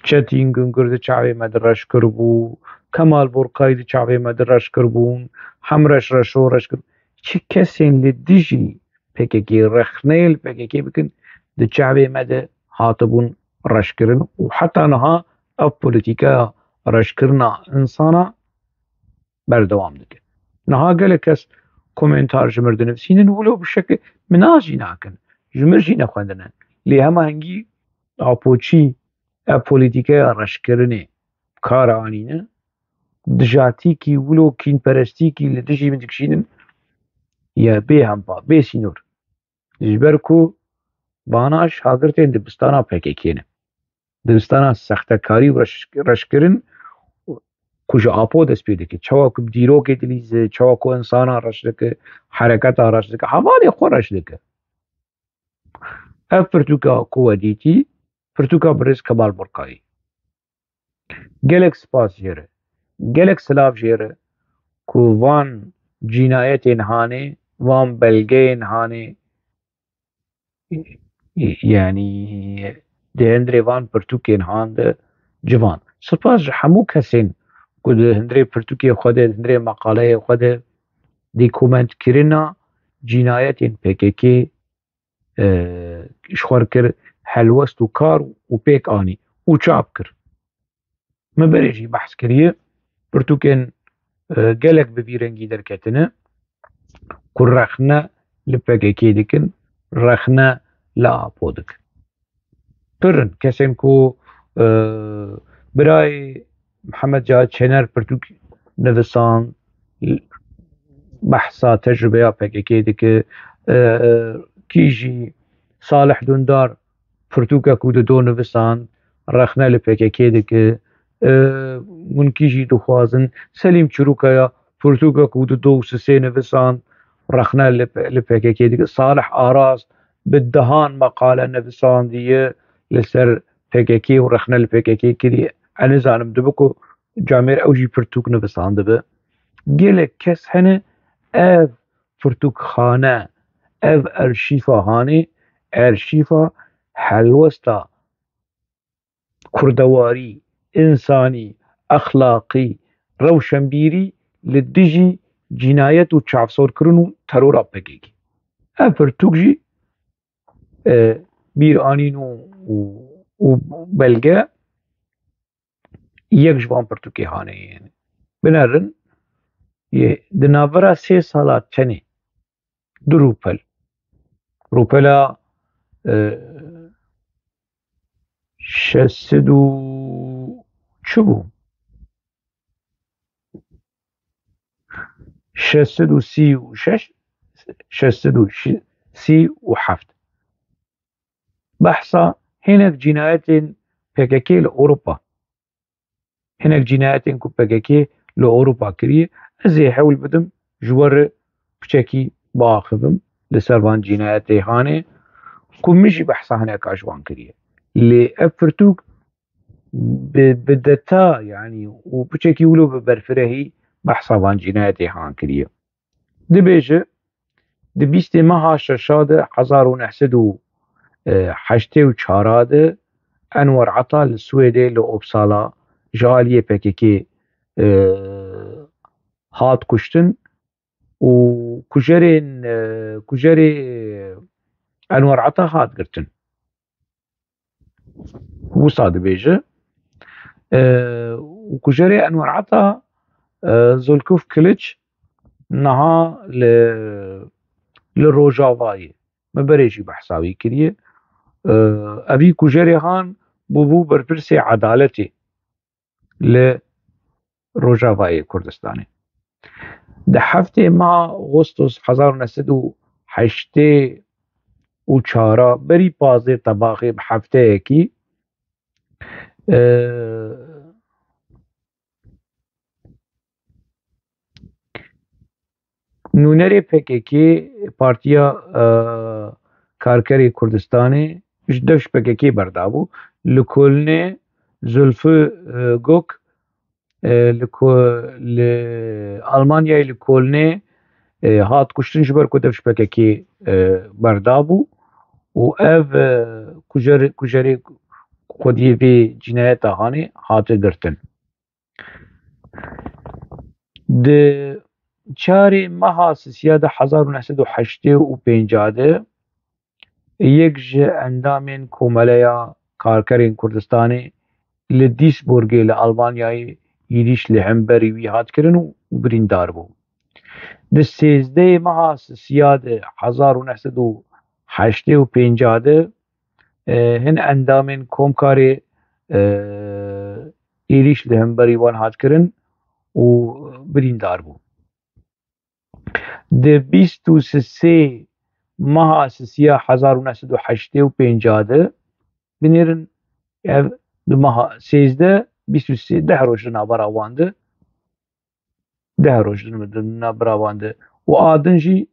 Çetîn Gungur di çavê me de reş kiribû, Kemal Borkayî di çavê me de reş kiribûn, Hemreş Reşo reş kir. Çi kesên li dijî P K K rexneyê li P K K bikin, di çavê me de hatibûn reşkirin û heta niha ev polîtîkaya reşkirina insana berdewam dike. Niha gelek kes komentar ji mir dinivîsînin, wilo bi şekil min a jî nakin. Ji mir jî nexwendine. Lê hema hingî Apoçî ev polîtîkeya reşkirinê kar anîne. Dijatîkî wilo kînperestîkî li dijî min dikişînin ye bê hempa, bê sînor. Ji ber ku vana şagirtên dibistana P K K ne. Dibistana sextekarî û reş-, reşkirin ku ji Apo dest pê dike. Çawa ku bi dîrokê dilîze, çawa ku insana reş dike, hereketa reş dike, hevalê xwe reş dike. Ev pirtûka ku we dîtî, pirtûka birêz Kemal Burkayî. Gelek spas jê re. Gelek silav jê re ku van cînayetên hanê, van belgeyên hanê, yanî di hundirê van pirtûkên han de civan. Spas ji hemû kesên ku di hundirê pirtûkê xwe de, di hundirê meqaleyê xwe de dîkomentkirina cînayetên P K K, e, ji xwe kir helwest û kar û pêk anî û çap kir. Me berê jî behs kiriye, pirtûkên, e, gelek bi vî rengî derketine ku rexne li P K K dikin, rexne li Apo dikin. Pir in kesên ku, e, birayê Mihemed Cahit Şener pirtûk nivisand, behsa tecrûbeya P K K dike, e, e, kî jî Salih Dundar pirtûkek û dido nivisand, rexne li P K K dike. E, hûn kî jî dixwazin, Selîm Çirûkaya pirtûkek û dido û sisê nivisand, rexne li, li P K K dike. Salih Aras bi dehan meqale nivisandiye li ser P K K û rexne li P K K kiriye. Ez nizanim dibe ku camêr ew jî pirtûk nivisandibe. Gelek kes hene ev pirtûkxane, ev erşîfa hanê, erşîfa helwesta kurdewarî, însanî, exlaqî, rewşenbîrî li dijî cînayet û çavsorkirin û terora P K K. Ev pirtûk jî, e, bîranîn û, û, û belge yek ji van pirtûkê hanê ye. Binerin, yê, di navbera sê sala tenê du rûpel. Rûpela, e, şeş sed û çi bû? Şeş sed û sî û şeş, şeş sed û sî û heft. Behsa hinek cînayetên P K K li Ewropa. Hinek cînayetên ku P K K li Ewropa kiriye, ez ê hewl bidim ji we re piçekî biaxivim li ser van cînayetê hanê ku min jî behsa hineka ji wan kiriye. Lê ev pirtûk bi, bi deta, yanî û piçekî wilo bi berfirehî behsa van cînayetê han kiriye. Dibêje, di bîstê meha şeşa de hezar û neh sed û heştê û çar de Enwer Ata li Swêdê li Uppsala ji aliyê P K K, e, hat kuştin û kujerên, e, kujerê Enwer Ata hat girtin. Wisa dibêje. E, û kujerê Enwer Ata, e, Zulkuf Kiliç niha li, li Rojavayê. Me berê jî behsa wî kiriye. E, evî kujerê han bûbû berpirsê edaletê li Rojavayê Kurdistanê. Di heftê meha Ağustos hezar û neh sed û heştê û çar, berî pazdeh Tebaxê bi hefteyekî, e, nûnerê P K K, Partiya, e, Karkerê Kurdistanê, ji dev ji P K K berdabû. Li Kolnê Zulfü, e, Gök, e, li Ko-, li Almanyayê li Kolnê, e, hat kuştin ji ber ku dev ji P K K, e, berdabû û ev, e, kujer-, kujerê xwediyê vê cinayeta hanê hate girtin. Di çarê meha sisiya de hezar û neh sed û heştê û pênc de yek ji endamên Komeleya Karkerên Kurdistanê li Duisburgê li Almanyayê êrîş li hemberî wî hat kirin û birîndar bû. Di sêzdehê meha sisiya de hezar û neh sed û heştê û pênc de, e, hin endamên Komkarê, e, êrîş li hemberî wan hat kirin û birîndar bû. Di bîst û sê meha sisiya hezar û neh sed û heştê û pênc de, binêrin, ev di meha sêzdeh, bîst û sê, deh roj di navbera wan de, deh roj di navbera wan de û a din jî,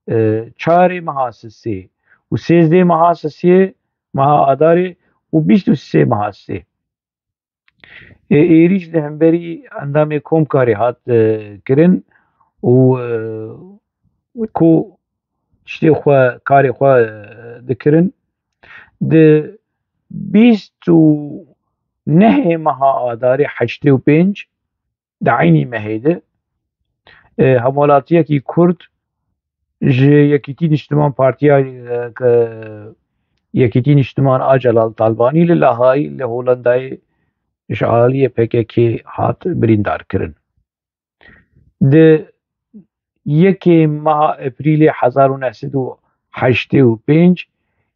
e, çarê meha sisê û sêzdehê meha sisê, meha Adarê û bîst û sê meha sê. E, êrîş li hemberî endamê Komkarê hat, e, kirin û, e, ku tiştê xwe, karê xwe, e, dikirin. Di bîst û nehê meha Adarê heştê û pênc, di eynî mehê de, e, hemwelatiyekî Kurd ji Yekîtî Niştiman Partiya, e, ke Yekîtî Niştiman a Celal Talbanî li Lahayî li Holandayê ji aliyê P K K hat birîndar kirin. Di yekê meha Eprîlê hezar û neh sed û heştê û pênc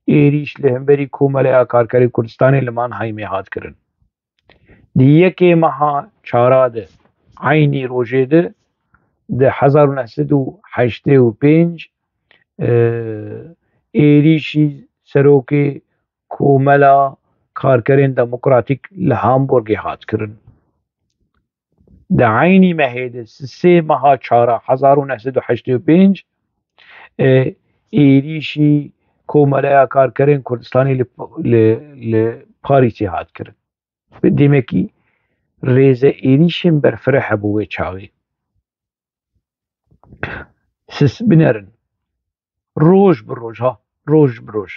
êrîş li hemberî Komeleya Karkerên Kurdistanê li Mannheimê hat kirin. Di yekê meha çara de, eynî rojê de, di hezar û neh sed û heştê û pênc, e, êrîşî serokê Komela Karkerên Demokratîk li Hamburgê hat kirin. Di eynî mehê de, sisê meha çara hezar û neh sed û heştê û pênc, e, êrîşî Komeleya Karkerên Kurdistanê li, li, li Parîsê hat kirin. Demekî rêze êrîşên berfireh hebû wê çaxê. Sis binerin. Roj bi roj, ha, roj bi roj.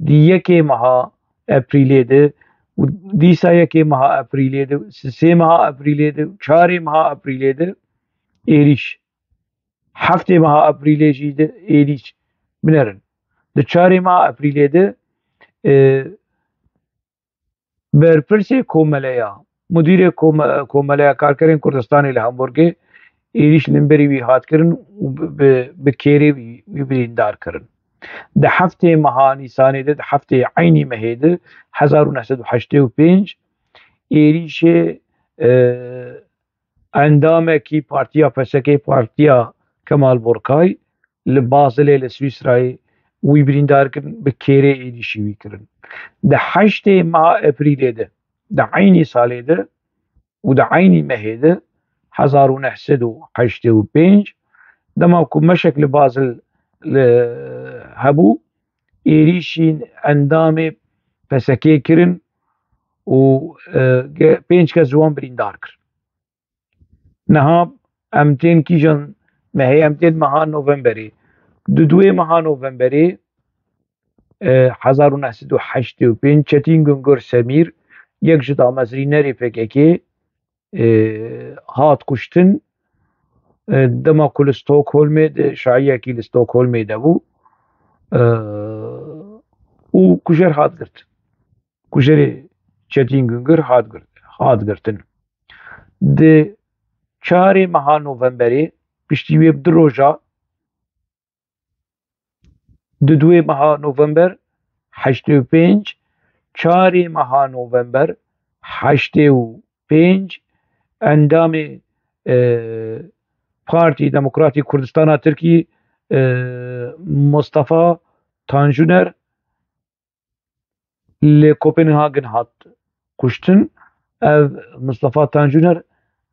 Di yekê meha Eprîlê de û dîsa yekê meha Eprîlê de, sisê meha Eprîlê de, çarê meha Eprîlê de êrîş. Heftê meha Eprîlê jî de êrîş. Binerin. Di çarê meha Eprîlê de, e, berpirsê komeleya, mudîrê kome-, Komeleya Karkerên Kurdistanê li Hamburgê êrîş li hemberî wî hat kirin û bi, bi, bi kêrê wî, wî birîndar kirin. Di heftê meha Nîsanê de, di heftê eynî mehê de, hezar û neh sed û heştê û pênc, êrîşê, e, endamekî partiya P S K, partiya Kemal Borkay, li Bazelê li Swîsrayê wî birîndar kirin, bi kêrê êrîşî wî kirin. Di heştê meha Eprîlê de, di eynî salê de û di eynî mehê de, hezar û neh sed û heştê û pênc, dema ku meşek li Bazel li hebû, êrîşî endamê P S K kirin û, e, ge-, pênc kes ji wan birîndar kir. Niha em tên kîjan mehê? Em tên meha Novemberê. Di duê meha Novemberê, e, hezar û neh sed û heştê û pênc, Çetin Güngör Semîr, yek ji damezrînerê P K K, e, hat kuştin. E, dema ku li Stockholmê de, şahiyekî li Stockholmê de bû, e, û kujer hat girt. Kujerê Çetin Güngör hat girt, hat girtin. Di çarê meha Novemberê, piştî wê bi du roja, di duê meha November, heştê û pênc, çarê meha November, heştê û pênc, endamê, e, Partî Demokratîk Kurdistana Tirkî, e, Mustafa Tanjuner, li Kopenhagen hat kuştin. Ev Mustafa Tanjuner,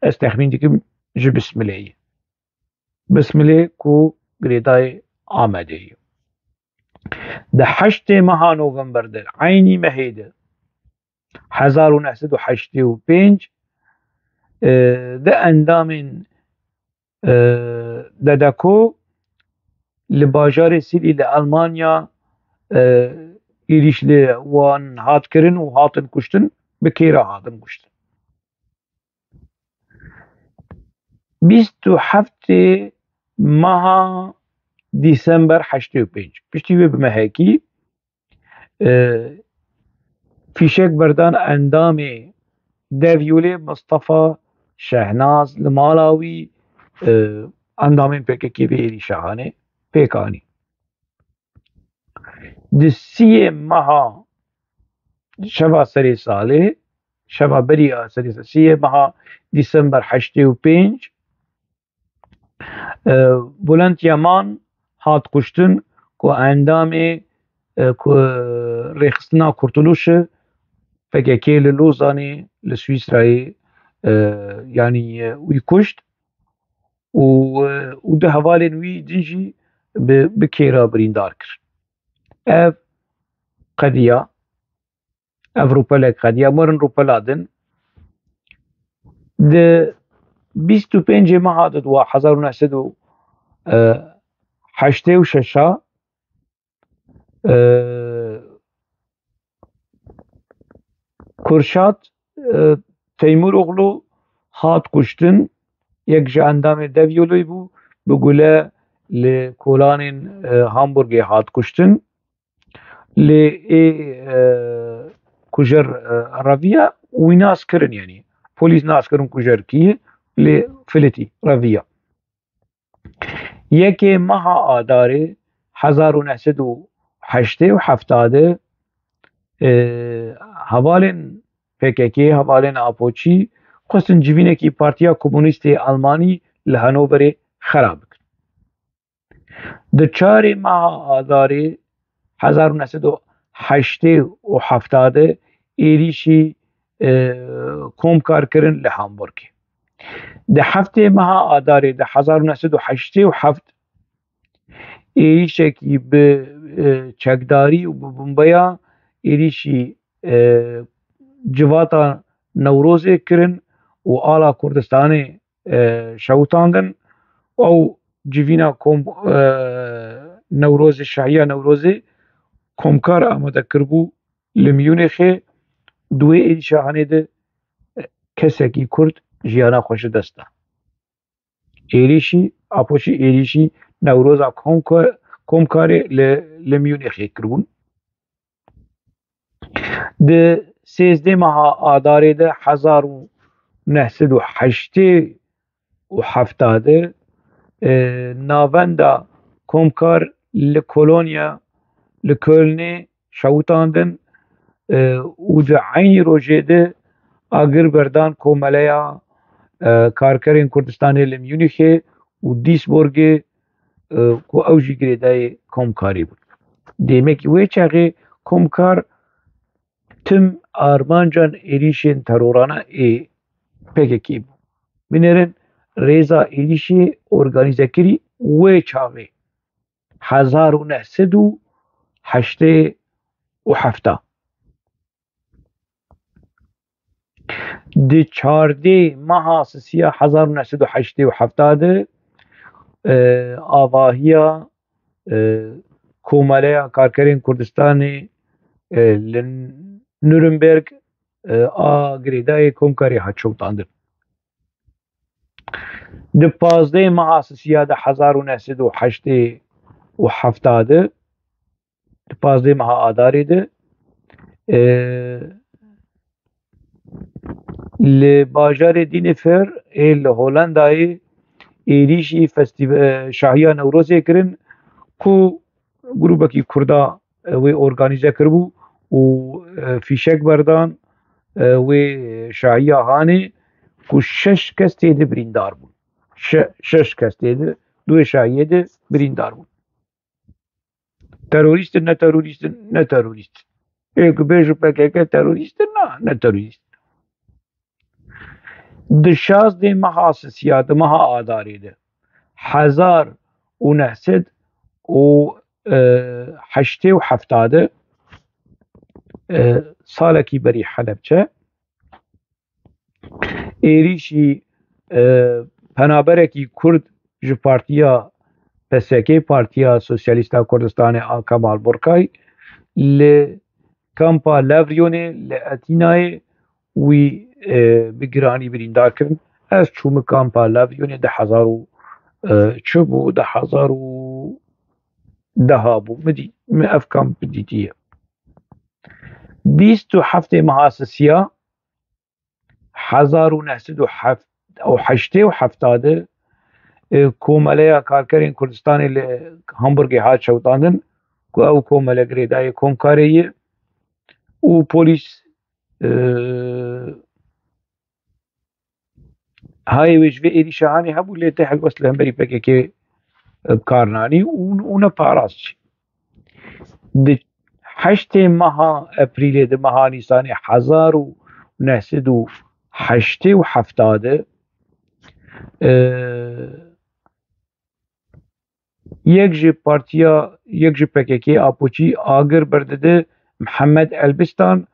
ez texmîn dikim, ji Bismilê ye. Bismilê ku girêdayê Amedê ye. Di heştê meha November de, eynî mehê de, hezar û neh sed û heştê û pênc, e, di endamên, e, DDKO li bajarê Silî li Almanya, e, êrîş li wan hat kirin û hatin kuştin, bi kêra hatin kuştin. Bîst û heftê meha Dîsember heştê û pênc. Piştî wê bi mehekî, e, fîşek berdan endamê Devyolê Mistefa Şehnaz li mala wî, e, endamên P K K vê êrîşa hanê pêk anî. Di siyê meha şeva serê salê, şeva berî a serê salê, siyê meha Dîsember heştê û pênc, e, Bulent Yaman hat kuştin ku endamê, e, ku, e, Rêxistina Kurtuluşê, P K K, li Lozanê, li Swîsrayê, e, yanî, e, wî kuşt û, e, û du hevalên wî din jî bi, bi kêra birîndar kir. Ev qediya, ev rûpelek qediya, werin rûpela din. Di bîst û pêncê meha di dua hezar û neh sed û heştê û şeş a, e, Kurşat, e, Teymuroglu hat kuştin, yek ji endamê Devyolê bû, bi gule li kolanên, e, Hamburgê hat kuştin. Lê ê, e, kujer, e, reviya û wî nas kirin, yanî polîs nas kirin kujer kî ye, lê filitî reviya. Yekê meha Adarê hezar û neh sed û heştê û hefta de, e, hevalên P K K, hevalên Apoçî xwestin civînekî Partiya Komunîstê Almanî li Hanoverê xera bikin. Di çarê meha Adarê hezar û neh sed û heştê û hefta de êrîşî, e, Komkar kirin li Hamburgê. Di heftê meha Adarê de hezar û neh sed û heştê û heft êrîşekî bi, e, çekdarî û bi bombeya êrîşî, e, civata Newrozê kirin û ala Kurdistanê, e, şewitandin. Ew civîna kom-, e, Newrozê, şahiya Newrozê Komkar amade kiribû li Mûnixê. Di wê êrîşa hanê de, e, kesekî Kurd jiyana xwe ji dest da. Êrîşî, Apoçî êrîşî Newroza Komka-, Komkarê li, li Mûnixê kiribûn. Di sêzdeh meha Adarê de hezar û neh sed û heştê û hefta de, e, navenda Komkar li Kolonya, li Kölnê şewitandin, e, û di eynî rojê de agir berdan komeleya, e, karkerên Kurdistanê li Mûnîxê û Duisburgê, e, ku ew jî girêdayê Komkarê bûn. Demekî wê çaxê Komkar tim armancan êrîşên terorana ê P K K bû. Binêrin rêza êrîşê organîzekirî wê çaxê hezar û neh sed û heştê û heft. Di çardê meha Sisiya hezar û neh sed û heştê û heft de, e, avahiya, e, Komeleya Karkerên Kurdistanê, e, li Nuremberg, e, a girêdayê Komkarê hat şewitandin. Di pazdeh meha Sisiya de hezar û neh sed û heştê û heft de, di pazdeh meha Adarê de, e, li bajarê Dînefer ê li Holandayê êrîşî festîv-, e, şahiya Newrozê kirin ku grûbekî Kurda, e, wê organîze kiribû û, e, fîşek berdan, e, wê şahiya hanê ku şeş kes tê de birîndar bûn. Şe-, şeş kes tê de, di wê şahiyê de birîndar bûn. Terorîst in, ne terorîst in, ne terorîst in. Ê ku bêjin P K K terorîst in, na, ne terorîst in. Di şazdeh meha Sisiya, di meha Adarê de, hezar û neh sed û e, heştê û hefta de, e, salekî berî Helebçe, êrîşî, e, penaberekî Kurd ji partiya P S K, Partiya Sosyalîst a Kurdistanê a Kemal Burkay, li kampa Levriyonê li Etînayê wî, e, bi giranî birîndar kirin. Ez çûme kampa Levriyonê du hezar û, e, çi bû, du hezar û deh bû. Min dî-, min ev kamp dîtiye. Bîst û heftê meha Sisiya, hezar û neh sed û heft û heştê û hefta de, e, Komeleya Karkerên Kurdistanê li Hamburgê hat çewtandin, ku ew komele girêdayê Komkarê ye û polîs, e, hayê wê ji vê êrîşa hanê hebû, lê tê helwest li hemberî P K K bi kar nanî û, û ne parast jî. Di heştê meha Eprîlê, di meha Nîsanê hezar û neh sed û heştê û hefta de, e, yek ji partiya, yek ji P K K Apoçî agir berdide Mihemed Elbistan,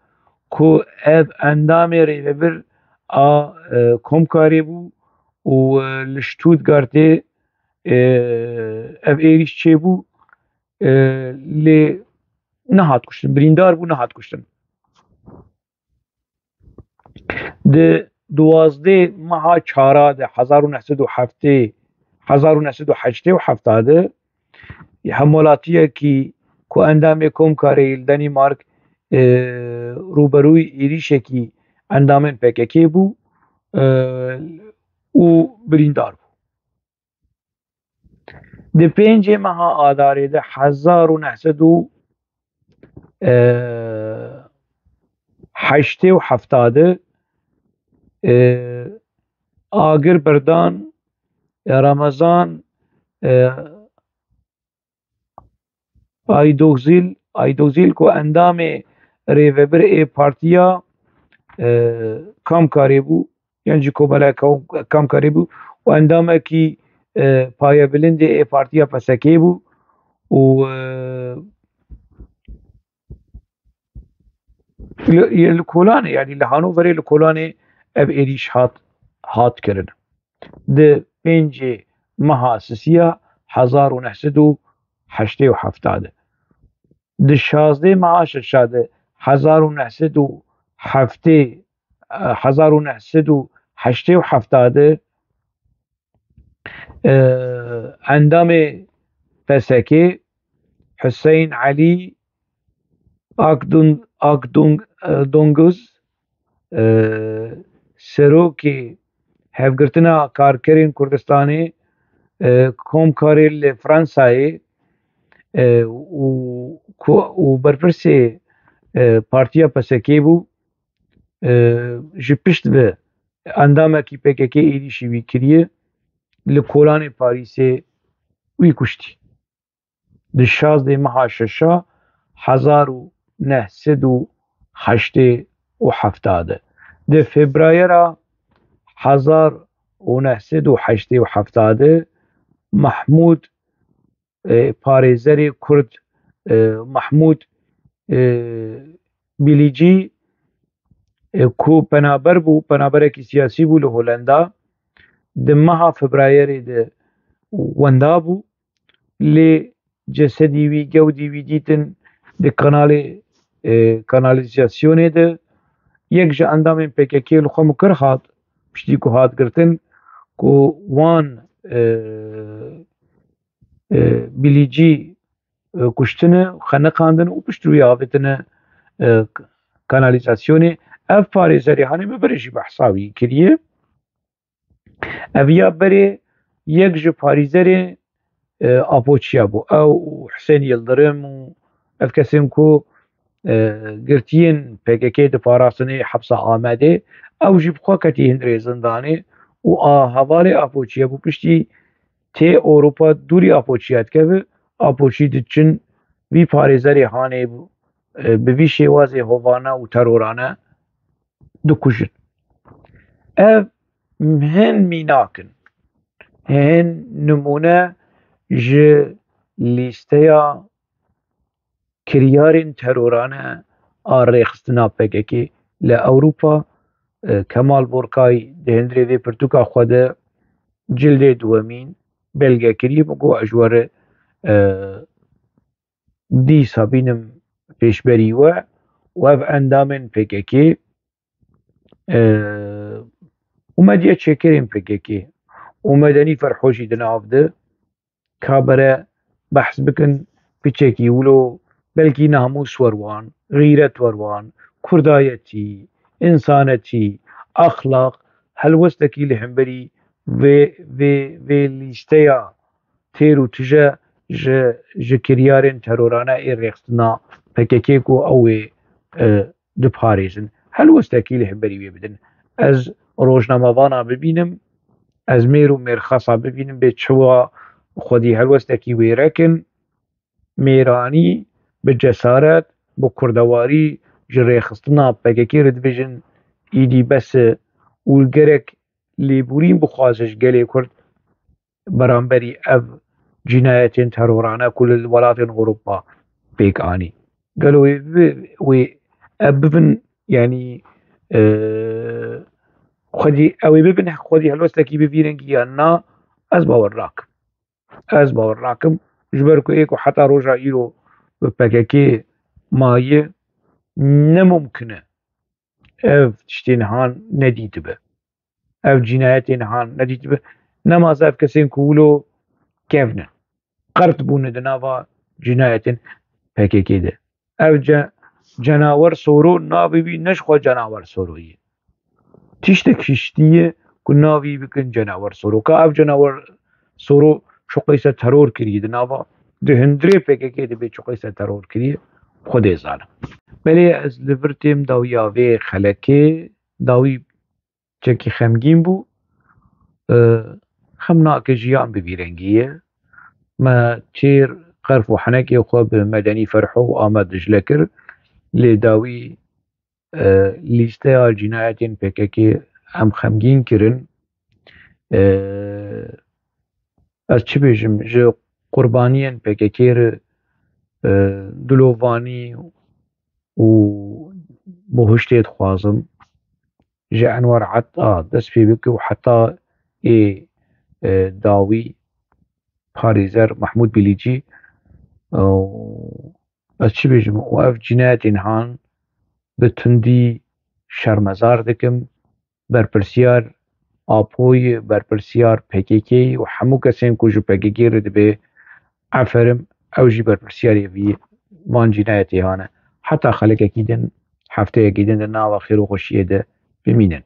ku ev endamê rêvebir a, e, Komkarê bû û, e, li Stuttgartê, e, ev êrîş çêbû, e, lê nehat kuştin, birîndar bû, nehat kuştin. Di duwazdeh meha çara de, hezar û neh sed û heftê, hezar û neh sed û heştê û hefta de, hemwelatiyekî ku endamê Komkarê yê li Denîmark, e, rûberûyî êrîşekî endamên P K K bû, e, û birîndar bû. Di pêncê meha Adarê de hezar û neh sed û heştê û hefta de, e, agir berdan, e, Ramazan, e, Aydogzil, Aydogzil ku endamê rêvebir ê partiya, e, Kamkarê bû, yan jî Komela Kam-, Kamkarê bû û endamekî, e, payebilindê ê partiya P S K bû û, e, li, li Kolanê, yanî li Hanoverê li Kolanê ev êrîş hat, hat kirin. Di pêncê meha Sisiya hezar û neh sed û heştê û hefta de. Di şazdê meha Şeşa de hezar û neh sed û heftê, hezar û neh sed û heştê û hefta de, e, endamê P S K, Hüseyin Elî Akdun-, Akdung-, e, Dunguz, e, serokê Hevgirtina Karkerên Kurdistanê, e, Komkarê li Fransayê, e, û ku, û berpirsê, e, Partiya P S K bû, e, ji pişt ve endamekî P K K êrîşî wî kiriye, li Kolanê Parîsê wî kuştî. Di şazdê meha Şeşa hezar û neh sed û heştê û hefta de. Di Febrayera hezar û neh sed û heştê û hefta de Mahmûd, e, parêzerê Kurd, e, Mahmûd, e, Bilîcî, e, ku penaber bû, penaberekî siyasî bû li Holenda, di meha Febrayerê de wenda bû. Lê cesedî wî, gewdî wî dîtin di kanalê, e, kanalîzasyonê de. Yek ji endamên P K K li xwe mukir hat, piştî ku hat girtin, ku wan, e, e, Bilîcî, e, kuştine, xeniqandin û pişt wî avêtine, e, kanalîzasyonê. Ev parêzerê hanê min berê jî behsa wî kiriye. Ev ya berê yek ji parêzerê, e, Apoçiya bû. Ew û Husên Yildirim û ev kesên ku, e, girtiyên P K K diparastin ê hepsa Amedê, ew jî bi xwe ketî hindirê zindanê û a hevalê Apoçiya bû piştî tê Ewropa dûrî Apoçiya dikeve, Apoçî diçin vî parêzerê hanê, e, bi vî şêwazê hovane û terorane dikujin. Ev hin mînak in. Hin nimûne ji lîsteya kiryarên terorane a rêxistina P K K li Ewropa. E, Kemal Borkay di hundirê vê pirtûka xwe de cildê duwemîn belge kiriye, min got ez ji we re, e, dîsa bînim pêşberî we û ev endamên P K K, e, û medya çêkerên P K K û Medenî Ferho jî di nav de ka bere behs bikin piçekî wilo belkî namûs wer wan, xîret wer wan, kurdayetî, însanetî, exlaq, helwestekî li hemberî vê, vê, vê lîsteya têr û tije ji, ji kiryarên terorane ê rêxistina P K K ku ew ê, e, diparêzin. Helwestekî li hemberî wê bidin. Ez rojnamevana bibînim, ez mêr û mêrxasa bibînim bê çawa xwedî helwestekî wêrek in, mêranî bi cesaret, bi kurdewarî ji rêxistina P K K re dibêjin, îdî bes e û gerek lêborîn bixwaze ji gelê Kurd beramberî ev cînayetên terorane ku li welatên Ewropa pêk anî. Gelo wê, wê, wê ev bibin, yanî, e, xwedî, ew ê bibin, xwedî helwestekî bi vî rengî yan na, ez bawer nakim. Ez bawer nakim, ji ber ku ê ku heta roja îro bi P K K maye, ne mumkin e ev tiştên han nedîtibe. Ev cînayetên han nedîtibe. Nema ev kesên ku wilo kevn in. Qert bûne di nava cînayetên P K K de. Ev ce-, cenawer Soro navê wî ne ji xwe cenawer Soro ye. Tiştek hiştiye ku navî bikin cenawer Soro. Ka ev cenawer Soro çiqîse teror kiriye di nava, di hundirê P K K de bê çiqîse teror kiriye, Xwedê zane. Belê ez li vir têm dawiya vê xelekê, dawî çekî xemgîn bû. E, xem nake jiyan bi vî rengî ye. Me çêr qerf û henekê xwe bi Medenî Ferho û Amed Dicle kir. Lê dawî, e, lîsteya cînayetên P K K em xemgîn kirin. E, ez çi bêjim, ji qurbaniyên P K K re, e, dilovanî û bihuştê dixwazim. Ji Enwer Ata dest pê bike û heta ê, e, dawî parêzer Mehmûd Bilîcî, e, ez çi bêjim, û ev cînayetên han bi tundî şermezar dikim. Berpirsiyar Apoyî, berpirsiyar P K K û hemû kesên ku ji P K K re dibe, eferim, ew jî berpirsiyarê vî van cînayetê hane. Heta xelekekî din, hefteyekî din di nava xêr û xweşiyê de bimînin.